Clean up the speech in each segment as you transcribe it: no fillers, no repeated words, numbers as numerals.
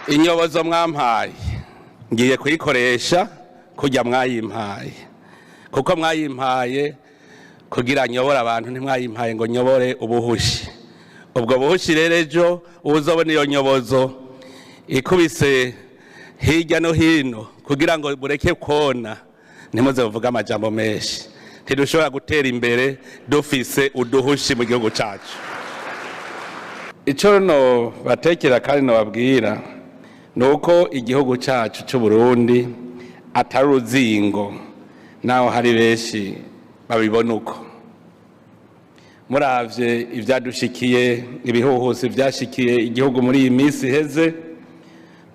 Inyobozo mwampaye ngiye kuyikoresha kujya mwayimpaye, kuko mwayimpaye kugira nyobore abantu, ntimwayimpaye ngo nyobore ubuhushi. Ubwo buhushi rero, ejo uzobona iyo nyobozo ikubise hirya no hino kugira ngo bureke kona, ntimuze buvuge amajambo menshi. Ntidushobora gutera imbere dufise uduhushi mu gihugu cacu. Ico no batekera kandi nobabwira ni uko igihugu cacu c'u Burundi atari uruzingo, naho hari benshi babibona uko. Muravye ivyadushikiye, ibihuhusi vyashikiye igihugu muri iyi minsi iheze,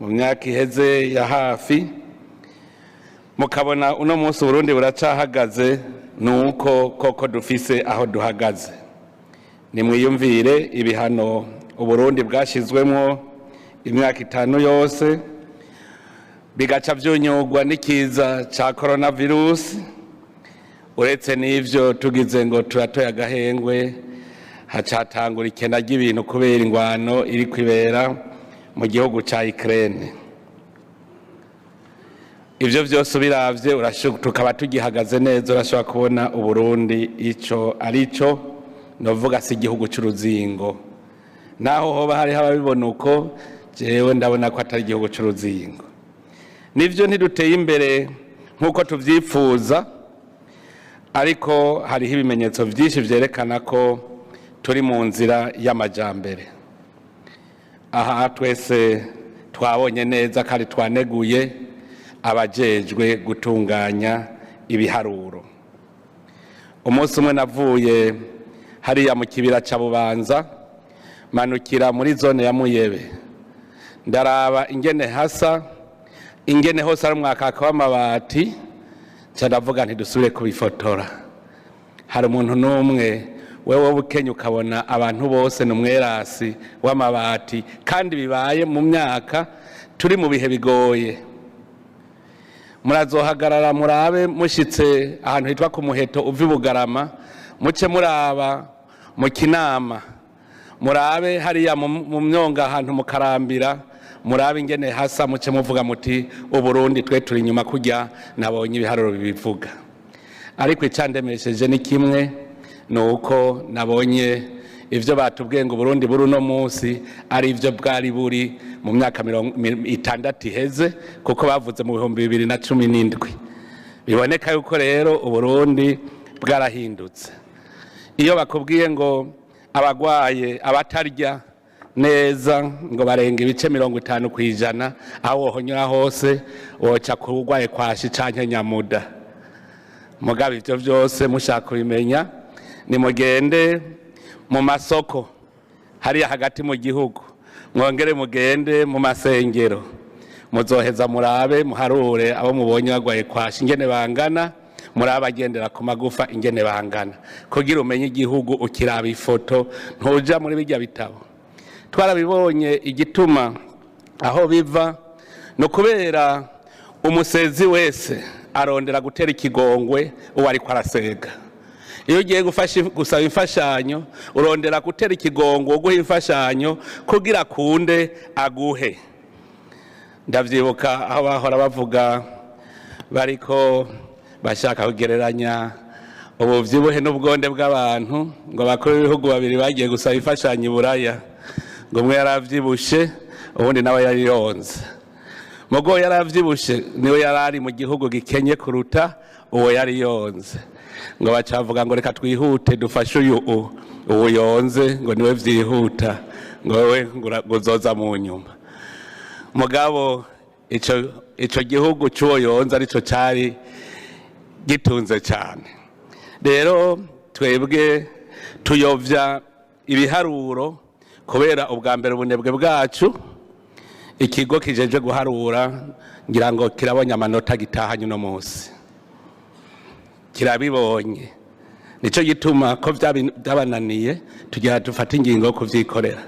mu myaka iheze ya hafi, mukabona uno munsi Uburundi buracahagaze, ni uko koko dufise aho duhagaze. Nimwiyumvire ibihano Uburundi bwashizwemwo imyaka 5 yose, bigaca vyunyugwa n'ikiza ca coronavirus. Uretse n'ivyo, tugize ngo turatoye agahengwe, hacatangura ikena ry'ibintu kubera ingwano iri kwibera mu gihugu ca Ukraine. Ivyo vyose ubiravye, tukaba tugihagaze neza, urashobora kubona Uburundi ico arico. Novuga si igihugu c'uruzingo, naho hoba hariho ababibona uko. Jewe ndabona ko atari igihugu c'uruzingo. Nivyo, ntiduteye imbere nk'uko tuvyifuza, ariko hariho ibimenyetso vyinshi vyerekana ko turi mu nzira y'amajambere. Aha twese twabonye neza kandi twaneguye abajejwe gutunganya ibiharuro. Umunsi umwe navuye hariya mu kibira ca Bubanza, manukira muri zone ya Muyebe, ndaraba ingene hasa, ingene hose ari umwakaka w'amabati. Nca ndavuga nti dusubire kubifotora. Hari umuntu n'umwe wewe bukenya ukabona abantu bose ni umwerasi w'amabati, kandi bibaye mu myaka turi mu bihe bigoye. Murazohagarara murabe, mushitse ahantu hitwa ku Muheto uva i Bugarama, muce muraba mu Kinama, murabe hariya mu myonga ahantu mu Karambira, murabe ingene hasa, muce muvuga muti Uburundi twe turi inyuma kurya nabonye ibiharuro bibivuga. Ariko icandemesheje ni kimwe, ni uko nabonye ivyo batubwiye ngo Burundi buri uno munsi ari ivyo bwari buri mu myaka 60 iheze, kuko bavuze mu 2017. Biboneka yuko rero Uburundi bwarahindutse. Iyo bakubwiye ngo abagwaye, abatarya neza ngo barenga ibice 50%, aho wohonyura hose woca kurwaye kwashi canke nyamuda. Mugabo ivyo vyose mushaka kubimenya, nimugende mu masoko hariya hagati mu gihugu, mwongere mugende mu masengero, muzoheza murabe, muharure abo mubonye bagwaye kwashi ingene bangana, murabe abagendera ku magufa ingene bangana, kugira umenye igihugu ukiraba ifoto, ntuja muri birya bitabo. Twarabibonye igituma aho biva, ni ukubera umusezi wese arondera gutera ikigongwe uwo ariko arasega. Iyo ugiye gusaba imfashanyo, urondera gutera ikigongwe uguha imfashanyo kugira akunde aguhe. Ndavyibuka aho bahora bavuga bariko bashaka kugereranya ubuvyibuhe n'ubwonde bw'abantu, ngo abakuru b'ibihugu babiri bagiye gusaba imfashanyo i Buraya, ngo umwe yaravyibushe, uwundi nawe yari yonze. Mugo yaravyibushe niwe yari ari mu gihugu gikenye kuruta uwo yari yonze. Ngo bacavuga ngo reka twihute dufashe uyu uwo yonze, ngo niwe vyihuta, ngo wewe ngo uzoza mu nyuma. Mugabo ico gihugu c'uwo yonze arico cari gitunze cane. Rero twebwe tuyovya ibiharuro kubera ubwa mbere ubunebwe bwacu. Ikigo kijeje guharura ngira ngo kirabonye amanota gitahanye uno munsi, kirabibonye. Nico gituma ko vyabananiye tugira dufate ingingo yo kuvyikorera.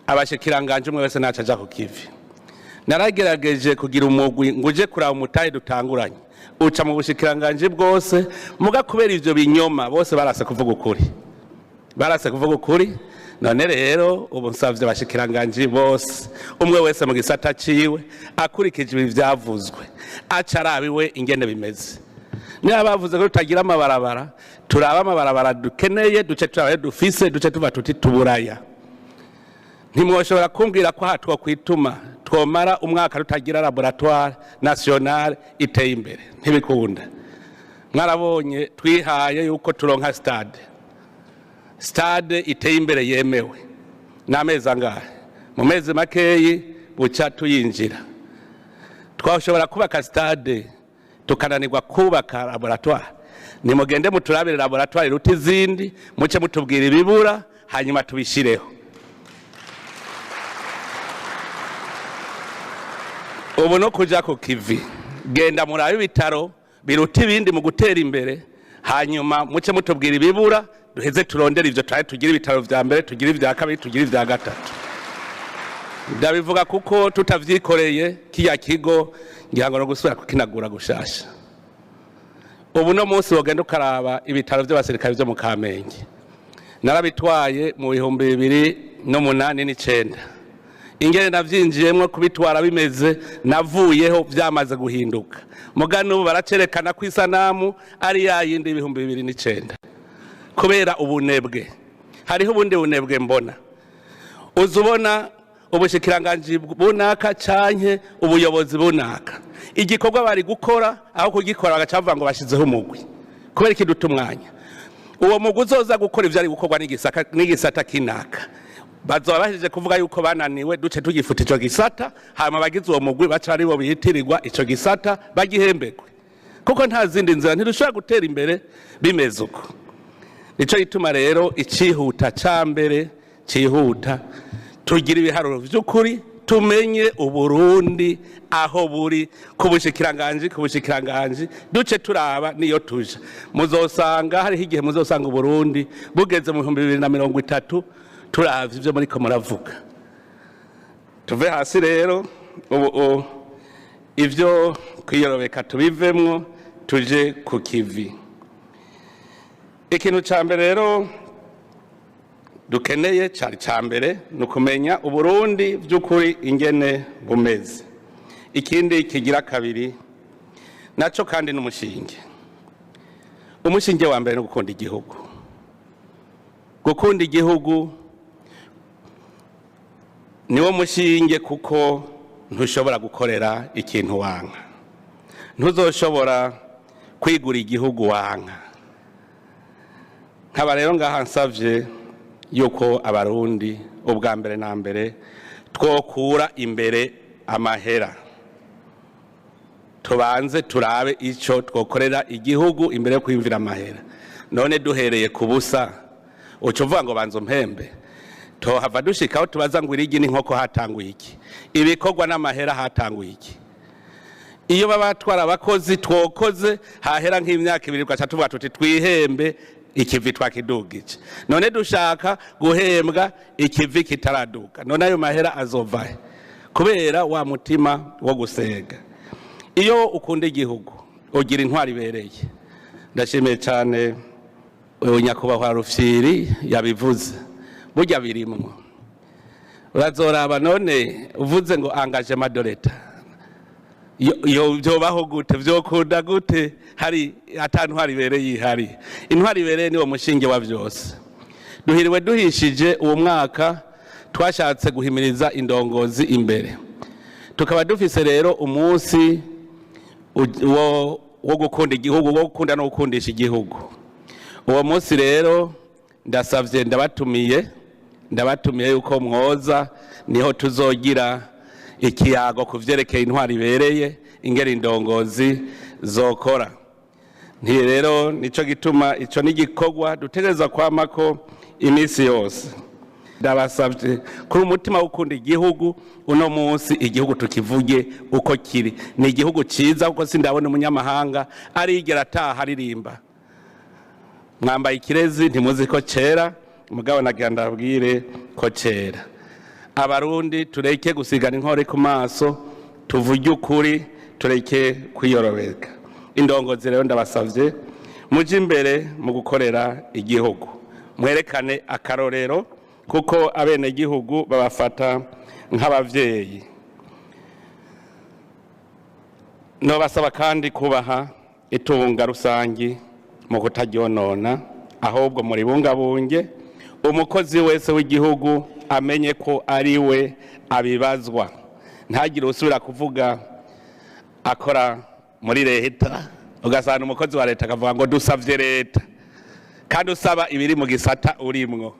Abashikiranganje umwe wese naca aja ku kivi. Naragerageje kugira umugwi ngo uje kuraba umutahe dutanguranye, uca mu bushikiranganje bwose, muga kubera ivyo binyoma bose barase kuvuga ukuri, barase kuvuga ukuri. None rero ubu nsavye abashikiranganji bose, umwe wese mu gisata ciwe, akurikije ibi vyavuzwe, aca arabiwe ingene bimeze. Niba bavuze ko tutagira amabarabara, turaba amabarabara dukeneye, duce turabe dufise, duce tuva tuti tuburaya. Ntimwoshobora kumbwira ko aha twokwituma twomara umwaka tutagira laboratoire nationale iteye imbere, ntibikunda. Mwarabonye twihaye yuko turonka stade, stade iteye imbere yemewe n'amezi angahe? Mu mezi makeyi buca tuyinjira. Twashobora kubaka stade tukananirwa kubaka laboratoire? Nimugende muturabire laboratoire iruta izindi, muce mutubwira ibibura, hanyuma tubishireho. Ubu no kuja ku kivi, genda murabe ibitaro biruta ibindi mu gutera imbere, hanyuma muce mutubwira ibibura, duheze turondere ivyo, twari tugire ibitaro vya mbere, tugire ivya kabiri, tugire ivya gatatu. Ndabivuga kuko tutavyikoreye kiya kigo ngira ngo no gusubira kukinagura gushasha. Ubu no munsi wogenda ukaraba ibitaro vy'abasirikare vyo mu Kamenge, narabitwaye mu 2008 n'icenda. Ingene navyinjiyemwo kubitwara bimeze, navuyeho vyamaze guhinduka. Muga n'ubu baracerekana ko isanamu ari ya yindi 2009 kubera ubunebwe. Hariho ubundi bunebwe mbona, uzubona ubushikiranganji bunaka canke ubuyobozi bunaka, igikorwa bari gukora aho kugikora bagaca bavuga ngo bashizeho umugwi. Kubera iki duta umwanya? Uwo mugwi uzoza gukora ivyo ari gukorwa n'igisata kinaka, bazoba bahejeje kuvuga yuko bananiwe, duce tugifuta ico gisata, hanyuma abagize uwo mugwi baca aribo bihitirirwa ico gisata bagihemberwe, kuko nta zindi nzira, ntidushobora gutera imbere bimeze uko. Nico gituma rero icihuta ca mbere cihuta, tugira ibiharuro vy'ukuri, tumenye Uburundi aho buri ku bushikiranganji, ku bushikiranganji, duce turaba niyo tuja. Muzosanga hariho igihe muzosanga Uburundi bugeze mu 2030, turavye ivyo muriko muravuga. Tuve hasi rero ubu ivyo kwiyorobeka tubivemwo, tuje ku kivi. Ikintu ca mbere rero dukeneye cari ca mbere ni ukumenya Uburundi vy'ukuri ingene bumeze. Ikindi kigira kabiri naco kandi n'umushinge. Umushinge wa mbere ni gukunda igihugu. Gukunda igihugu niwo mushinge, kuko ntushobora gukorera ikintu wanka, ntuzoshobora kwigura igihugu wanka. Nkaba rero ngaha nsavye yuko Abarundi ubwa mbere na mbere twokura imbere amahera, tubanze turabe ico twokorera igihugu imbere yo kwiyumvira amahera. None duhereye ku busa, uca uvuga ngo banza umpembe, tohava dushikaho tubaza ngo irigi n'inkoko hatanguye iki, ibikorwa n'amahera hatanguye iki. Iyo baba batwara abakozi twokoze hahera nk'imyaka ibiri tugaca tuvuga tuti twihembe ikivi twakidugije. None dushaka guhembwa ikivi kitaraduka, none ayo mahera azovahe? Kubera wa mutima wo gusega. Iyo ukunda igihugu ugira intwari ibereye. Ndashimiye cyane nyakubahwa Rufyiri yabivuze, burya birimwo. Urazoraba none uvuze ngo engagement de l'Etat, yo vyobaho gute, vyokunda gute hari ata ntwari ibereye ihari? Intwari ibereye niwo mushinge wa vyose. Duhiriwe duhishije uwo mwaka twashatse guhimiriza indongozi imbere, tukaba dufise rero umunsi wo gukunda igihugu, wo gukunda no gukundisha igihugu. Uwo munsi rero ndasavye, ndabatumiye yuko mwoza, niho tuzogira ikiyago kuvyerekeye intwari ibereye, ingeri indongozi zokora. Nti rero nico gituma ico n'igikorwa dutegereza kwamako iminsi yose. Ndabasavye kuri umutima w'ukunda igihugu, uno munsi igihugu tukivuge uko kiri. Ni igihugu ciza, kuko sindabona umunyamahanga arigera ataha aririmba. Mwambaye ikirezi ntimuzi ko cera, mugabo nagira ndabwire ko cera. Abarundi tureke gusigana inkore ku maso, tuvuge ukuri, tureke kwiyorobeka. Indongozi rero ndabasavye muje imbere mu gukorera igihugu, mwerekane akarorero Kuko abenegihugu babafata nk'abavyeyi. Nobasaba kandi kubaha itunga rusangi mu kutaryonona, ahubwo muribungabunge. Umukozi wese w'igihugu amenye ko ari we abibazwa, ntagire usubira kuvuga akora muri leta, ugasanga umukozi wa leta akavuga ngo dusavye leta, kandi usaba ibiri mu gisata urimwo.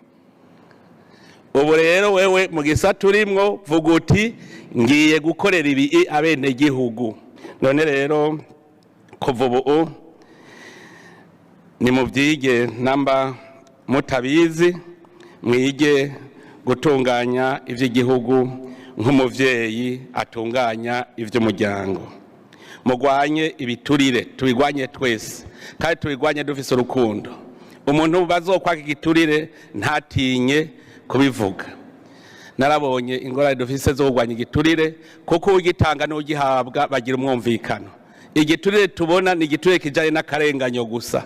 Ubu rero wewe mu gisata urimwo vuga uti ngiye gukorera ibi abenegihugu. None rero kuva ubu ni muvyige, namba mutabizi mwige gutunganya ivy'igihugu nk'umuvyeyi atunganya ivy'umuryango. Mugwanye ibiturire, tubigwanye twese, kandi tubigwanye dufise urukundo. Umuntu bazokwaka igiturire ntatinye kubivuga. Narabonye ingorane dufise zo kurwanya igiturire, kuko ugitanga n'ugihabwa bagira umwumvikano. Igiturire tubona ni igiturire kijanye n'akarenganyo gusa,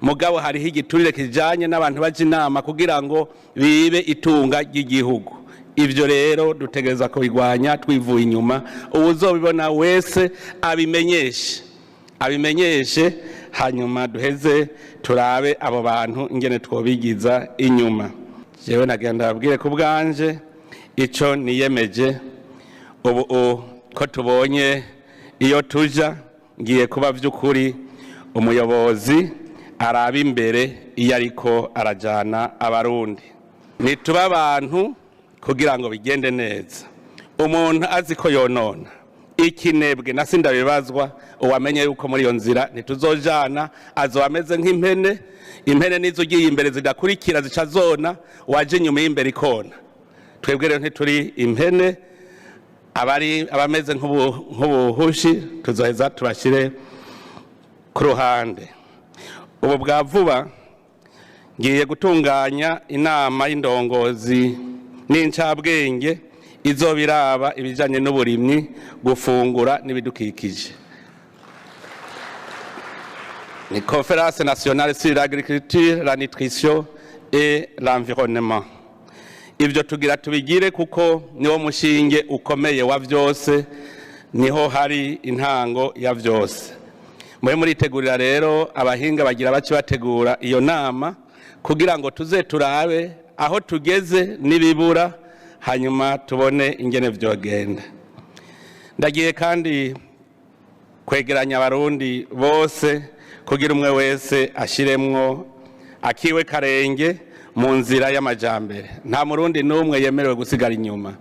mugabo hariho igiturire kijanye n'abantu baja inama kugira ngo bibe itunga ry'igihugu. Ivyo rero dutegereza kubigwanya twivuye inyuma. Uwuzobibona wese abimenyeshe, abimenyeshe, hanyuma duheze turabe abo bantu ingene twobigiza inyuma. Jewe nagenda babwire ku bwanje ico niyemeje ubu ko tubonye iyo tuja, ngiye kuba vy'ukuri umuyobozi araba imbere iyo ariko arajana Abarundi. Nituba abantu kugira ngo bigende neza. Umuntu azi ko yonona ikinebwe na sindabibazwa, uwamenye yuko muri iyo nzira ntituzojana, azoba ameze nk'impene. Impene nizo ugiye imbere zidakurikira zica zona, waje inyuma y'imbere ikona. Twebwe rero ntituri impene, abari abameze nk'ubuhushi tuzoheza tubashire ku ruhande. Ubu bwa vuba ngiye gutunganya inama y'indongozi n'incabwenge izobiraba ibijanye n'uburimyi, gufungura n'ibidukikije. Ni Conférence nationale sur l'agriculture, la nutrition et l'environnement. Ivyo tugira tubigire kuko niwo mushinge ukomeye wa vyose, niho hari intango ya vyose. Mwe muritegurira rero, abahinga bagira baci bategura iyo nama kugira ngo tuze turabe aho tugeze n'ibibura, hanyuma tubone ingene vyogenda. Ndagiye kandi kwegeranya Abarundi bose kugira umwe wese ashiremwo akiwe karenge mu nzira y'amajambere. Nta Murundi n'umwe yemerewe gusigara inyuma.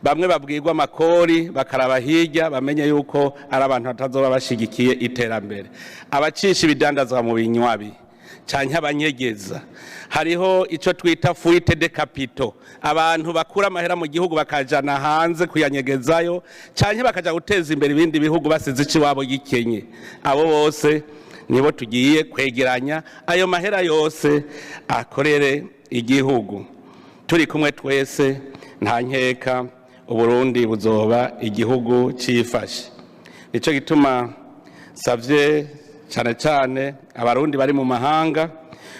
Bamwe babwirwa amakori bakaraba hirya, bamenye yuko ari abantu batazoba bashigikiye iterambere. Abacisha ibidandazwa mu binywabi canke abanyegeza, hariho ico twita fuite de capitaux, abantu bakura amahera mu gihugu bakajana hanze kuyanyegezayo canke bakaja guteza imbere ibindi bihugu basize iciwabo gikenye. Abo bose nibo tugiye kwegeranya ayo mahera yose akorere igihugu. Turi kumwe twese, nta nkeka Uburundi buzoba igihugu cifashe. Nico gituma savye cane cane Abarundi bari mu mahanga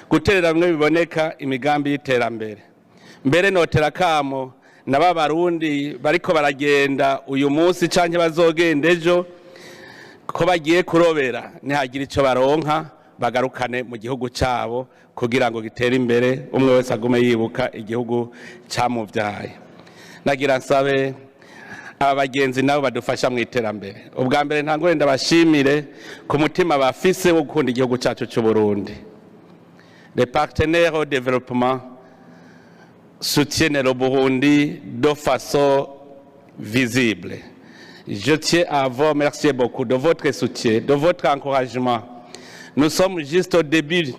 guterera bimwe biboneka imigambi y'iterambere. Mbere notera kamo naba Barundi bariko baragenda uyu munsi canke bazogenda ejo, ko bagiye kurobera, nihagira ico baronka bagarukane mu gihugu cabo kugira ngo gitere imbere, umwe wese agume yibuka igihugu camuvyaye. Nagira nsabe aba bagenzi nabo badufasha mu iterambere. Ubwa mbere ntangure ndabashimire ku mutima bafise wo gukunda igihugu cacu c'u Burundi. Les partenaires au développement soutiennent le Burundi de façon visible. Je tiens à vous remercier beaucoup de votre soutien, de votre encouragement. Nous sommes juste au début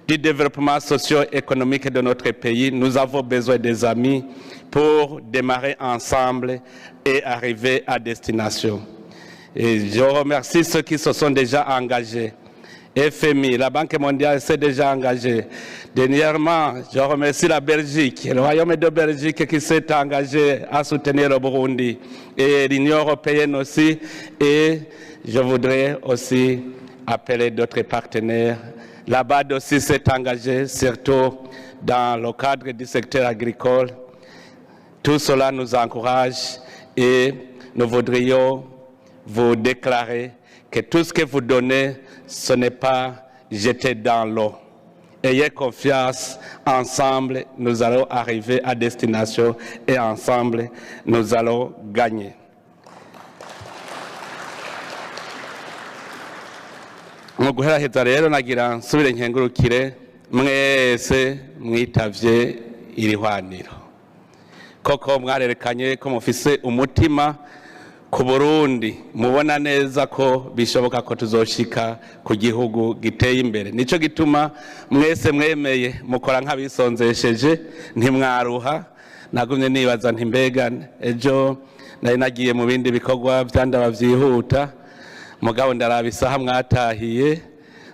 du développement socio-économique de notre pays. Nous avons besoin des amis pour démarrer ensemble et arriver à destination. Et je remercie ceux qui se sont déjà engagés. FMI, la Banque mondiale s'est déjà engagée. Dernièrement, je remercie la Belgique, le Royaume de Belgique qui s'est engagé à soutenir le Burundi et l'Union européenne aussi. Et je voudrais aussi appeler d'autres partenaires La BAD aussi s'est engagée, surtout dans le cadre du secteur agricole. Tout cela nous encourage et nous voudrions vous déclarer que tout ce que vous donnez, ce n'est pas jeté dans l'eau. Ayez confiance, ensemble, nous allons arriver à destination et ensemble, nous allons gagner. Mu guheraheza rero, nagira nsubire nkengurukire mwese mwitavye iri hwaniro. Koko mwarerekanye ko mufise umutima ku Burundi, mubona neza ko bishoboka ko tuzoshika ku gihugu giteye imbere. Nico gituma mwese mwemeye mukora nk'abisonzesheje, ntimwaruha. Nagumye nibaza nti mbega ejo nari nagiye mu bindi bikorwa vyandaba vyihuta, mugabo ndaraba isaha mwatahiye,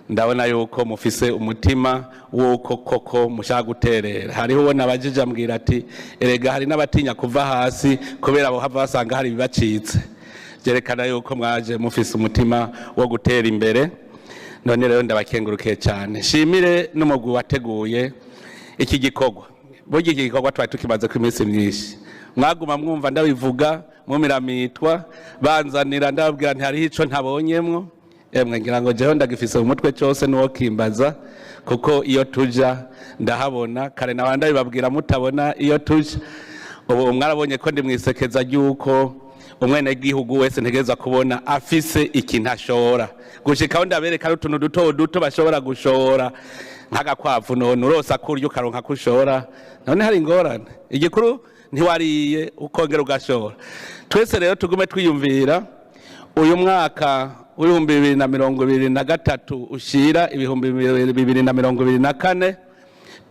ndabona yuko mufise umutima w'uko koko mushaka guterera. Hariho uwo nabajije ambwira ati: "Erega hari n'abatinya kuva hasi kubera abo hava basanga hari ibibacitse." Byerekana yuko mwaje mufise umutima wo gutera imbere. None rero ndabakengurukiye cyane, shimire n'umugwi wateguye iki gikorwa. Burya iki gikorwa twari tukimaze ku iminsi myinshi, mwaguma mwumva ndabivuga mumiramitwa banzanira, ndababwira nti hariho ico ntabonyemwo. Emwe, ngira ngo jewe ndagifise mu mutwe cyose nuwo kimbaza, kuko iyo tuja ndahabona kare. Nawe ndabibabwira mutabona iyo tuja. Ubu mwarabonye ko ndi mwisekeza ry'uko umwenegihugu wese ntegereza kubona afise ikintu ashora. Gushikaho ndabereka ari utuntu duto duto bashobora gushora, nk'agakwavu. None urosa kurya ukaronka ko ushora, none hari ingorane? Igikuru ntiwariye ukongera ugashora. Twese rero tugume twiyumvira uyu mwaka w'2023 ushira 2024,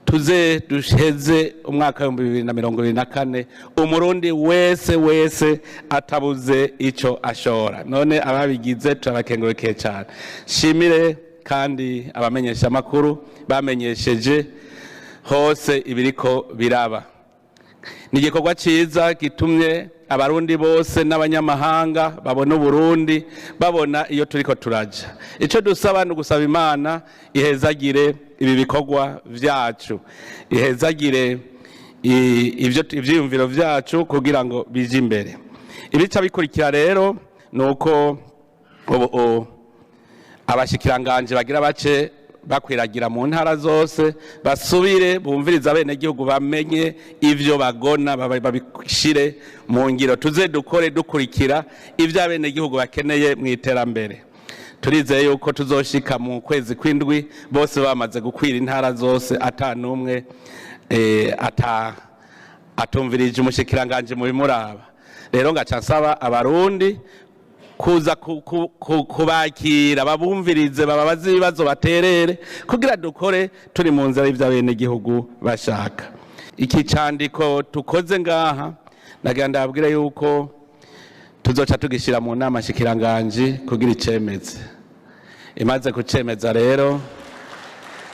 tuze duheze umwaka w'2024 Umurundi wese wese atabuze ico ashora. None ababigize turabakengurukiye cyane. Shimire kandi abamenyesha amakuru bamenyesheje hose ibiriko biraba. Ni igikorwa cyiza gitumye Abarundi bose n'abanyamahanga babona Uburundi, babona iyo turiko turaja. Icyo dusaba ni ugusaba Imana ihezagire ibi bikorwa vyacu, ihezagire ivyo ivyiyumviro vyacu kugira ngo bije imbere. Ibica bikurikira rero ni uko ubu abashikiranganje bagira bace bakwiragira mu ntara zose, basubire bumviriza abenegihugu, bamenye ivyo bagona, babishire mu ngiro. Tuze dukore dukurikira ivyo abenegihugu bakeneye mu iterambere. Turizeye yuko tuzoshika mu kwezi kw'indwi bose bamaze gukwira intara zose, ata n'umwe ata atumvirije umushikiranganje mu bimuraba. Rero ngaca nsaba Abarundi kuza kubakira, babumvirize, bababaze ibibazo, baterere, kugira dukore turi mu nzira y'ivyo bashaka. Iki candiko tukoze ngaha, nagira ndababwire yuko tuzoca tugishyira mu nama shikiranganji kugira icemeze. Imaze kucemeza rero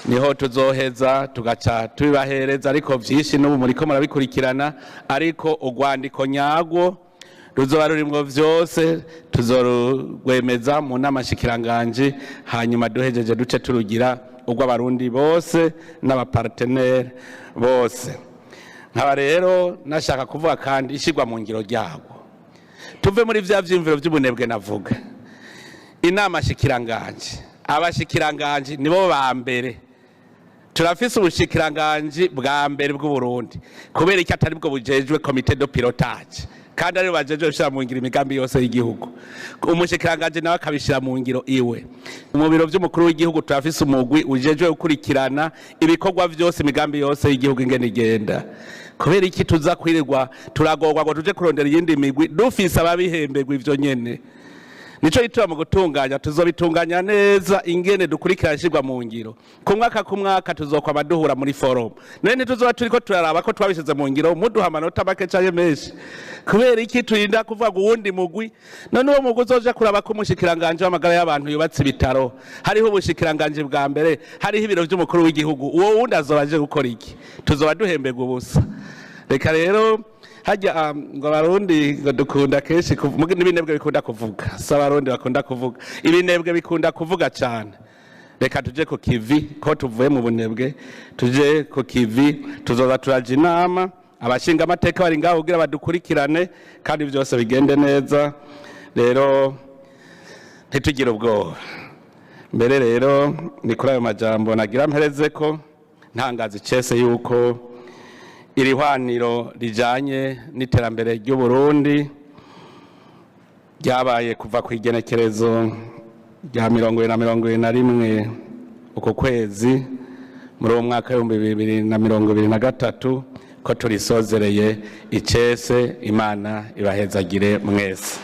niho tuzoheza tugaca tubibahereza. Ariko vyinshi n'ubu muriko murabikurikirana, ariko urwandiko nyarwo ruzoba rurimwo vyose tuzorwemeza mu nama shikiranganji, hanyuma duhejeje duce turugira urw'Abarundi bose n'aba partenaires bose. Nkaba rero nashaka kuvuga kandi ishirwa mu ngiro ryarwo. Tuve muri vya vyiyumviro vy'ubunebwe. Navuga inama shikiranganji, abashikiranganji nibo ba mbere. Turafise ubushikiranganji bwa mbere bw'u Burundi, kubera iki atari bwo bujejwe comité de pilotage, kandi aribo bajejwe gushira mu ngiro imigambi yose y'igihugu, umushikiranganji nawe akabishira mu ngiro iwe? Mu biro vy'umukuru w'igihugu turafise umugwi ujejwe gukurikirana ibikorwa vyose, imigambi yose y'igihugu ingene igenda. Kubera iki tuza kwirirwa turagorwa ngo tuje kurondera iyindi migwi, dufise ababihemberwa ivyo nyene? Nico gituma mu gutunganya tuzobitunganya neza ingene dukurikirana ishirwa mu ngiro. Ku mwaka ku mwaka tuzokwama duhura muri forum. None ntituzoba turiko turaraba ko twabishize mu ngiro, muduha amanota make canke menshi? Kubera iki turinda kuvuga ngo uwundi mugwi? None uwo mugwi uzoja kuraba ko umushikiranganje w'amagara y'abantu yubatse ibitaro, hariho ubushikiranganje bwa mbere, hariho ibiro vy'umukuru w'igihugu, uwo wundi azoba aje gukora iki? Tuzoba duhemberwa ubusa. Reka rero hajya ngo Abarundi ngo dukunda kenshi n'ibinebwe bikunda kuvuga. Si Abarundi bakunda kuvuga, ibinebwe bikunda kuvuga cyane. Reka tuje ku kivi, ko tuvuye mu bunebwe, tuje ku kivi. Tuzoza turaja inama, abashinga amateka bari ngaho kugira badukurikirane kandi byose bigende neza. Rero ntitugire ubwoba. Mbere rero ni kuri ayo majambo nagira mpereze ko ntangaza icese yuko iri hwaniro rijanye n'iterambere ry'u Burundi ryabaye kuva ku igenekerezo rya 20 na 21 uku kwezi muri uwo mwaka 2023, ko turisozereye icese. Imana ibahezagire mwese.